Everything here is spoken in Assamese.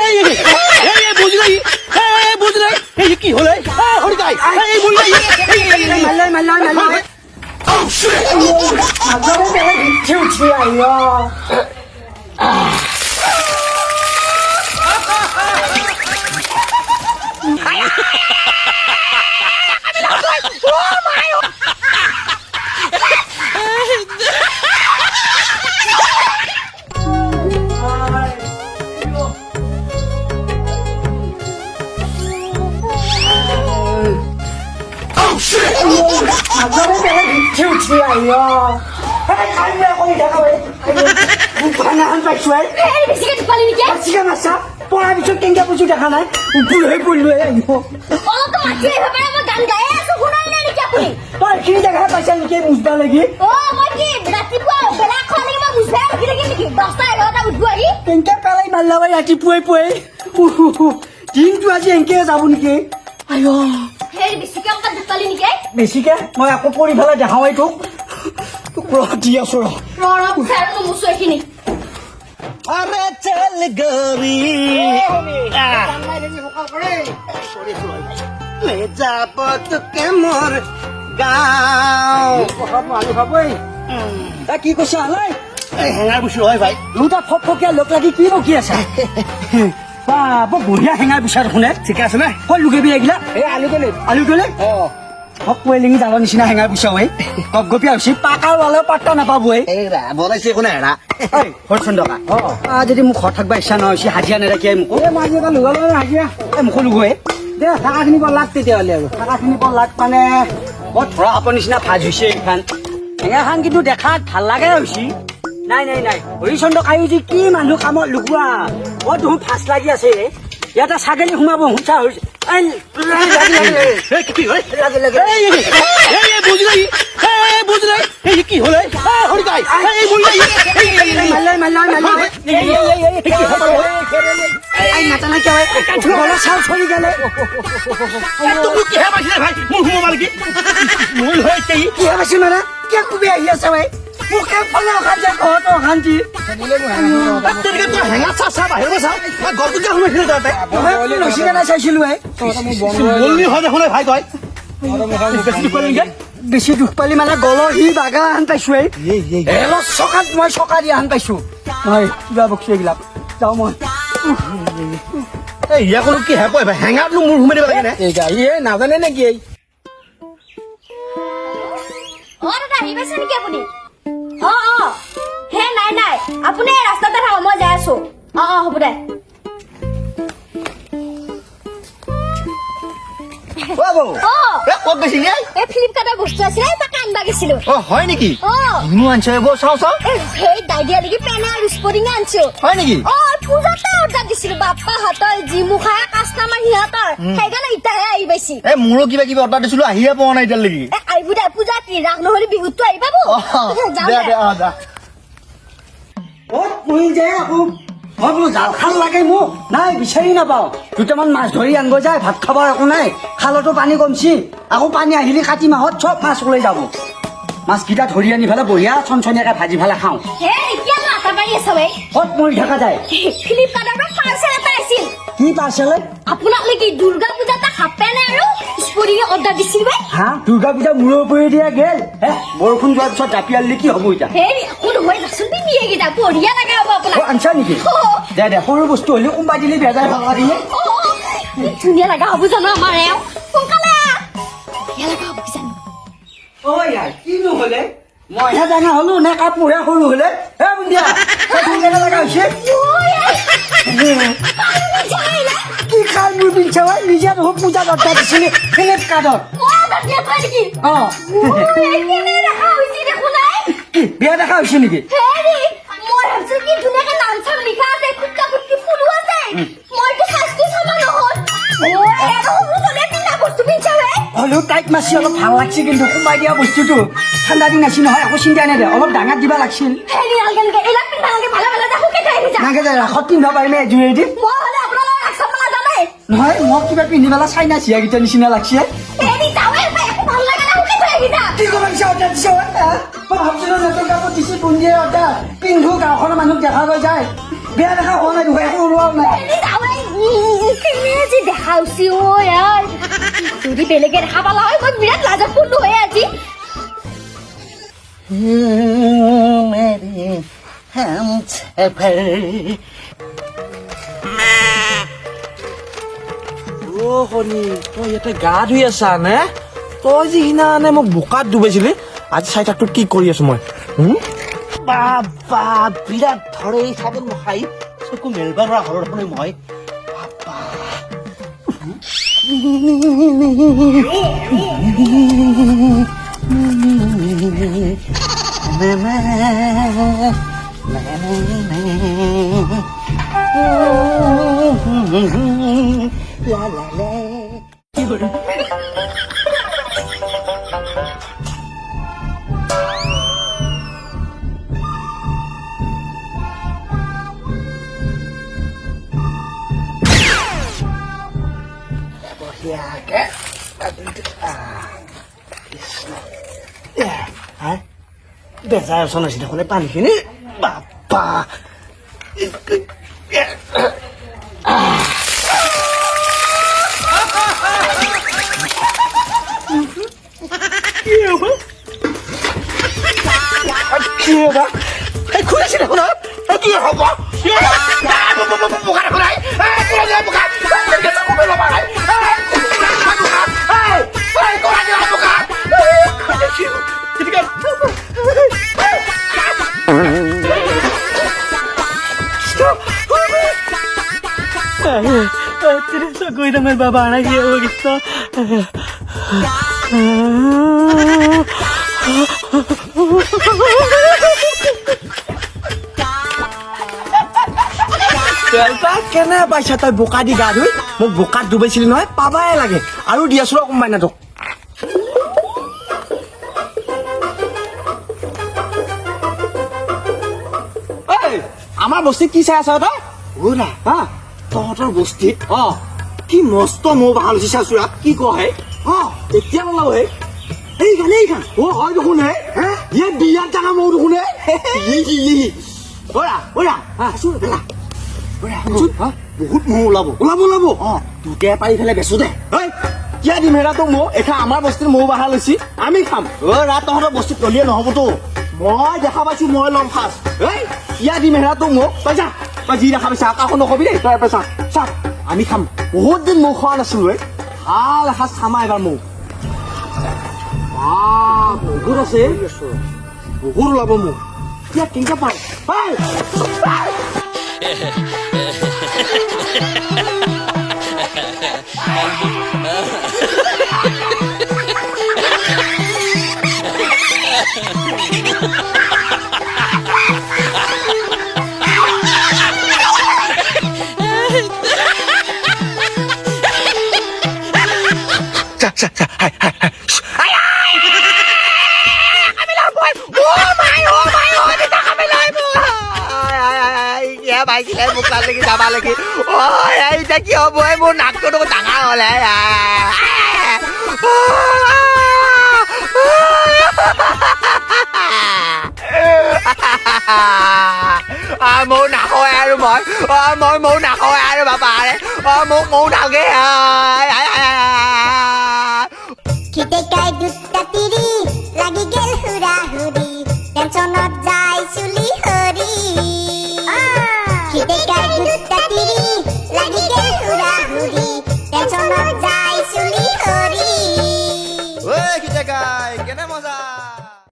এই বুজিলাই, এই বুজিলাই, এই কি হ'ল? এই হৰিকাই, এই বুজিলাই। মাল্লাই মাল্লাই মাল্লাই উঠি উঠি আইয়। উঠি উঠি আইয়। বেছিকে টোপালি নেকি? বেছিকে মাছা পৰাৰ পিছত কেনেকে বুজো দেখা নাই, ওপৰ হৈ পৰিলো। আহিব। অলপতো মাতি আহিব পাৰে, মই গান গায়ে আছো, শুনাই নাই নেকি আপুনি? তই এইখিনি জেগা পাইছা নেকি মুজবা লাগি? অ, মই কি ৰাতিপুৱা বেলা খোৱালৈকে মই মুজবাই ৰখি থাকিম নেকি? 10টা 11টা উঠব আহি। কেনেকে পেলাই মাৰলা ভাই ৰাতিপুৱাই পুৱাই। দিনটো আজি এনকে যাব নেকি? আইঅ। হেৰি, বেছিকে অকণ দুখ পালি নেকি? বেছিকে মই আকৌ পৰি পেলাই দেখাওঁ এই তোক তোক ৰ, দি আছো ৰ। ৰ ৰ, আৰু নুমুচো এইখিনি। আৰে চল গৰি লে যাব তোকে মোৰ গাঁও। কি কৈছা হালাই? এই হেঙাৰ বুচি হয় ভাই। দুটা ফকফকীয়া লোক লাগি কি বকি আছা? বা, বৰ বঢ়িয়া হেঙাৰ বিচাৰ দেখোন। ঠিকে আছে নে? ক'ত লুকাবি এইগিলা? এই আলু তলিত। আলু তলে। অ। হক ৱেলিং জালৰ নিচিনা হেঙাৰ বিচাৰ ঐ, গপগপীয়া হৈছে, পাকাৰ ওলালেও পাত্তা নাপাবই। এই বনাইছে একো নাই হেৰা। ঐ হৰচন্দ্ৰ কা, যদি মোক ঘৰত থাকিব ইচ্ছা নহৈছে, হাজিৰা নেৰাখি মোক। এই মই আজি এটা লগালো হাজিৰা। এই মোকো লগোৱে। দে, থাকাখিনি বৰ লাগ তেতিয়াহ'লে আৰু। থাকাখিনি বৰ লাগ মানে বৰ ধৰা সাপৰ নিচিনা ভাজ হৈছে এইখন হেঙাৰখন, কিন্তু দেখাত ভাল লাগে হৈছে। নাই নাই নাই, হৰিচন্দ্ৰ কায়ো যে কি মানুহ কামত লগোৱা, বৰ দেখোন ফাঁচ লাগি আছে। ইয়াতে ছাগলী সোমাব হুঁচা হৈছে। এই কি হ'ল? লাগে লাগে। এই এই বুজিলাই, এই বুজিলাই, এই কি হ'ল? এই হৰিকাই, এই বুজিলাই। মাল্লাই মাল্লাই মাল্লাই। এই নাজানা কিয় গলা চাল চলি গেলে। তুমি কিহে পাইছিলে ভাই মোৰ সোমাব নেকি? মোৰ হৈ এতিয়া কিহে পাইছিল মানে কিয় কোবি আহি আছে ভাই? মোকে ফালে অশান্তি, ঘৰতো অশান্তি। তেনেকে তই হেঙা চা চা, বাহিৰৰ পৰা চাওঁ, ঘৰটো কিয় সোমাইছিলে তহঁতে? ৰচি কেনে চাইছিলো ভাই। মল্লি হয় দেখোন ভাই, তই বেছি দুখ পালি নেকি? বেছি দুখ পালি মানে গলৰ সি বাগা হান পাইছো। এই চকাত মই চকা দিয়া হান পাইছো। হয় কিবা বকছি এইবিলাক, যাওঁ মই। এই ইয়াক কি হে কয় ভাই, হেঙাতনো মোৰ সোমাই দিব লাগে নে? এই গাড়ী নাজানে নেকি এই? অ দাদা, আহি পাইছে নেকি আপুনি? অ অ, হে নাই নাই, আপুনি এই ৰাস্তাতে থাকক, মই যাই আছো। অ অ, হ'ব দে। অ। ক'ত গৈছিলি? এই ফ্লিপকাৰ্টৰ বস্তু আছিলে, তাকে আনবা গৈছিলো। অ, হয় নেকি? অ। কিনো আনছ এইবোৰ? চাওঁ চাওঁ। এই সেই ডাইডিয়া নেকি, পেন আৰু স্পটিং আনছো। হয় নেকি? অ, পূজাতে অৰ্ডাৰ দিছিলো, বাপ্পা হাতৰ যি মুখা কাষ্টমাৰ সিহঁতৰ, সেইকাৰণে ইতাহে আহি পাইছি। এই মোৰো কিবা কিবি অৰ্ডাৰ দিছিলো, আহিয়ে পোৱা নাই এতিয়ালৈকে। এ আহিব দে, পূজা কি ৰাস নহ'লে বিহুতটো আহি পাব। যাওঁ। দে। দে। দে, অ যা। ক'ত পৰি যায় আকৌ। মই বোলো জাল খাল লাগে মোক, নাই বিচাৰি নাপাওঁ। দুটামান মাছ ধৰি আনিব যায়, ভাত খাব একো নাই। খালতো পানী কমছি, আকৌ পানী আহিলে কাতি মাহত চব মাছ ওলাই যাব। মাছকেইটা ধৰি আনি পেলাই বঢ়িয়া চনচনীয়াকে ভাজি পেলাই খাওঁ। হে, এতিয়ানো আটা পাৰি আছ বে? ক'ত মৰি থকা যায়? ফ্লিপকাৰ্টৰ পৰা পাৰ্চেল এটা আহিছিল। কি পাৰ্চেল? আপোনাক নেকি দুৰ্গা পূজাত হাফ পেণ্ট আৰু স্পটিং অৰ্ডাৰ দিছিল বে। হা, দুৰ্গা পূজা মূৰৰ ওপৰি দিয়া গেল। হে, বৰষুণ যোৱাৰ পিছত জাপি আনিলে কি হ'ব এতিয়া? হে, একো নহয়, যাচোন পিন্ধি এইকেইটা বঢ়িয়া লগা হ'ব আপোনাক। অ, আনছা নেকি? অ। দে দে, সৰু বস্তু হ'লেও কোনোবা দিলে বেজাৰ ভাগা দিলে। অ, কি ধুনীয়া লগা হ'ব জানো আমাৰ এওঁ। সোনকালে আহ। বঢ়িয়া লগা হ'ব কিজানি। অ ইয়াৰ কি নহ'লে মইহে ডাঙৰ হ'লো নে কাপোৰহে সৰু হ'লে? হে বুন্দিয়া, তই কেনে লগা হৈছে? কি খাল মোৰ পিন্ধছে ঐ? নিজে দেখোন পূজাত অৰ্ডাৰ দিছিলি ফ্লিপকাৰ্টত। অ। কি বিয়া দেখা হৈছে নেকি? মই ভাবছো কি ধুনীয়াকে নাম চাম লিখা আছে, খুটকা খুটকি ফুলো আছে। মইতো সাজটো চাবা নহ'ল। সৰু ছোৱালীয়ে পিন্ধা বস্তু পিন্ধছা বে। হ'লেও টাইট মাৰছি, অলপ ভাল লাগছে কিন্তু সোমাই দিয়া বস্তুটো। ঠাণ্ডা দিন আছিল নহয়, একো চিন্তা নাই দে, অলপ ডাঙৰ দিবা লাগছিল। হেৰি, নালগে নালগে, এইবিলাক পিন্ধা নালগে, ভালে ভালে যা, সুখে থৈ আহি যা। নাগে ৰাসত পিন্ধিব পাৰিমে এযোৰেদি। মই হ'লে আপোনালোকৰ ৰাস চাব নাযামেই। নহয়, মই কিবা পিন্ধি পেলাই চাইনা চিয়াকেইটাৰ নিচিনা লাগছে। হেৰি, যাওঁৱে, একো ভাল লগা নাই, সুখে থৈ আহি যা। কি ক'ব দিছে, অৰ্ডাৰ দিছে? মই ভাবছিলো নতুন কাপোৰ দিছে বুন্দিয়ে অৰ্ডাৰ, পিন্ধো, গাঁওখনৰ মানুহক দেখাব যায়। বেয়া দেখা হোৱা নাই দেখোন, একো ওলোৱাও নাই। হেৰি, যাওঁৱে। দেখা উচি ঐ আই যদি বেলেগে দেখা পালা হয় মই বিৰাট লাজত পৰিলো হয় আজি। অ শনি, তই ইয়াতে গা ধুই আছা নে? তই যিদিনানে মোক বোকাত ডুবাইছিলি, আজি চাই থাক তোক কি কৰি আছো মই। বাবা বিৰাট ধৰে এই চাবোন মখাই, চকু মেলবা নোৱাৰা ঘৰৰ শুনি মই। বেজাৰ ওচৰ হৈছে দেখোন এই পানীখিনি। বাপা কি হ'ব? এই খুলিছে দেখোন। কি হ'ব? বাবা কেনে পাইছা তই বোকা দি গা ধুই? মোক বোকাত ডুবাইছিলি নহয়, পাবাই লাগে। আৰু দি আছো ৰ কোম্পানী তোক। আমাৰ বস্তিত কি চাই আছ তই? হা, তহঁতৰ বস্তিত অ কি মস্ত মৌ বাহাল হৈছে চাচো। কি কহে অ এতিয়া ওলাব হে। এইখান এইখান অ হয় দেখোন হে, ইয়ে বিৰাট ডাঙৰ মৌ দেখোন হে। অৰা অৰা আছো বেলা বহুত মৌ ওলাব ওলাব ওলাব। অ দুটাই পাৰি পেলাই বেচো দে। ঐ কিয় দিম হেৰা তোক মৌ? এখন আমাৰ বস্তিত মৌ বাহাল হৈছে, আমি খাম। অ ৰা তহঁতৰ বস্তিত ললিয়ে নহ'বতো, মই দেখা পাইছো, মই ল'ম ফাৰ্ষ্ট। ঐ কিয় দিম হেৰা তোক মৌ? তই যা, তই যি দেখা পাইছা কাকো নকবি দেই। তই এবাৰ চা চা, আমি খাম। বহুত দিন মৌ খোৱা নাছিলো। ঐ ভাল এসাঁজ খামা এবাৰ মৌ। বহুত আছে, বহুত ওলাব মৌ। এতিয়া কেনেকে পাৰো? কি হ'ব মোৰ নাকটো ডাঙৰ হ'লে। মৌ নাখাওঁ আৰু মই, মই মৌ নাখাওঁ আৰু বাপাৰে, মোক মৌ নালাগে। লাগি গেল হুৰা হুৰি, টেনচনত যায় চুলি সৰি। খিতেকাই দুটা তিৰি লাগি গেল হুৰা হুৰি, টেনচনত যায় চুলি সৰি। ঐ খিতেকাই কেনে মজা।